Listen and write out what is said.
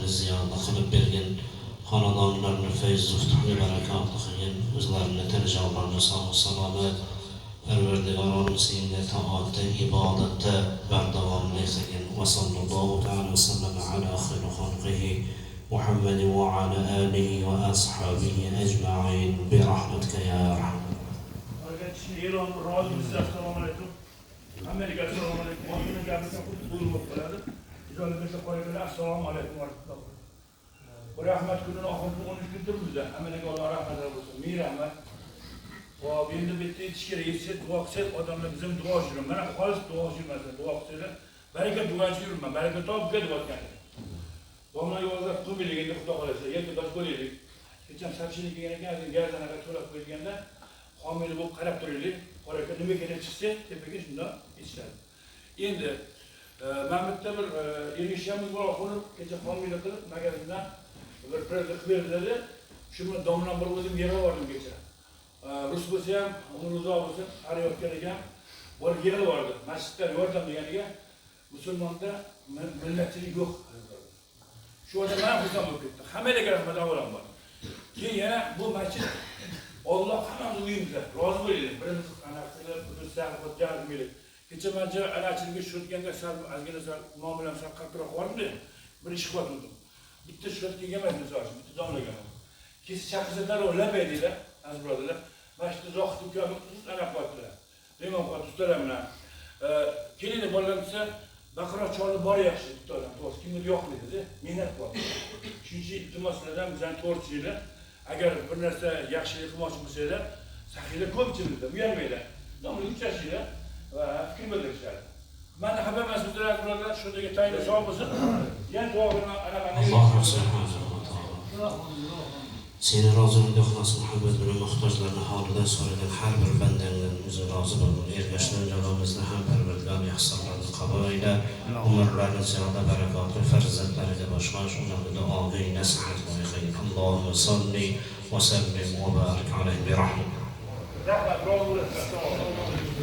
barakatini ziyoda qilib bergin. Xonadonlarni fayz, futuhli, barakotli qilgin. O'zlarini tili jonlarini sog' salomat, Parvardigor senga toatda, ibodatda bardavomli qilgin. Va sallallohu ta'ala va sallama ala xayri xalqihi Muhammad va ala alihi va ashabihi ajma'in bi rahmatika ya arham. E'lon rozimisiz? Assalomu alaykum. Hammaga assalomu alaykum. Oxirgi gapirsa xuddi bo'lib qoladi. Ijozi bersa qo'yinglar. Assalomu alaykum va rahmatulloh. Bu rahmat kunini oxirgi 13 kun turibmiz. Hammaga Alloh rahmatlar bo'lsin. Ming rahmat. Hop, endi bitta aytish kerak. Yetsa duo qilsak, odamlar bizim duo yuribman. Mana xolis duo yurmasin, duo qilsanglar, baraka duochi yuribman. Baraka topib ketyapgan. Domla yozib qilmaylik endi, Xudo xohlasa. Yerga ko'raylik. Kecha сообщение kelgan ekan, gaz anaqa to'lab qo'yilganda homiyli bo'lib qarab turaylik. Qora nima kerak chiqsa, tepaga shundoq yetishadi. Endi mana bu yerda bir ergashamiz bor, oxiri kecha homiylik qilib magazindan bir proyekt qilib berdi dedi. Shu bilan domlam bir o'zim yig'ib yubordim kecha. Rus bo'lsa ham, umri uzoq bo'lsin, qarayotgan ekan, borib yig'ib yubordi. Masjidda yordam deganiga musulmonda millatchilik yo'q. Shu odam man xursand bo'lib ketdi. Hammaga rahmat avvalambor. Keyin yana bu masjid Alloh hammamiz uyimizda rozi bo'laylik. Birimiz anaqa qilib, birimiz sal qilmaylik. Kecha mancha anachilikka tushayotganda sal ozgina sal muomalam sal qattiqroq qoldi. Bir ish qilyotgandim. Bitta tushayotganga emas, misol uchun, bitta domlaga. Kelsa chaqirsa darrov labay deydilar, aziz birodarlar. Mana shu Zohid ukam anaqa qilyaptilar. Mehmon qilyapti ustalar bilan. Kelinglar bolalar desa, baqirroq cholni bor yaxshi bitta odam. To'g'risi kimdir yoqmaydi-da, mehnat qilyapti. Shuning uchun iltimos sizlardan, bizani to'g'richiliklar, agar bir narsa yaxshilik qilmoqchi bo'lsanglar, saxiylar ko'p ichimizda, uyalmanglar. Domla uchrashinglar va fikr bildirishadi. Mani xafa emasmizlar, birodarlar, shu yerga tayinli sog' bo'lsin. Yana duo bilan anaqa. Alloh subhanahu va taolo seni roziligingga ixlos muhabbat bilan muhtojlarni holidan so'ragan har bir bandangdan o'zi rozi bo'lgin. Ergashgan jamoamizni ham Parvardigor ehsonlarini qabul ayla. Umrlarini ziyoda barakotli, farzandlariga boshqash, ularni duogo'y, nasihatgo'y qilgin. Allohumma solli va sallim va barik alayhi bi rahmatik. Rahmat, rozi bo'lasizlar. Sog' bo'ling.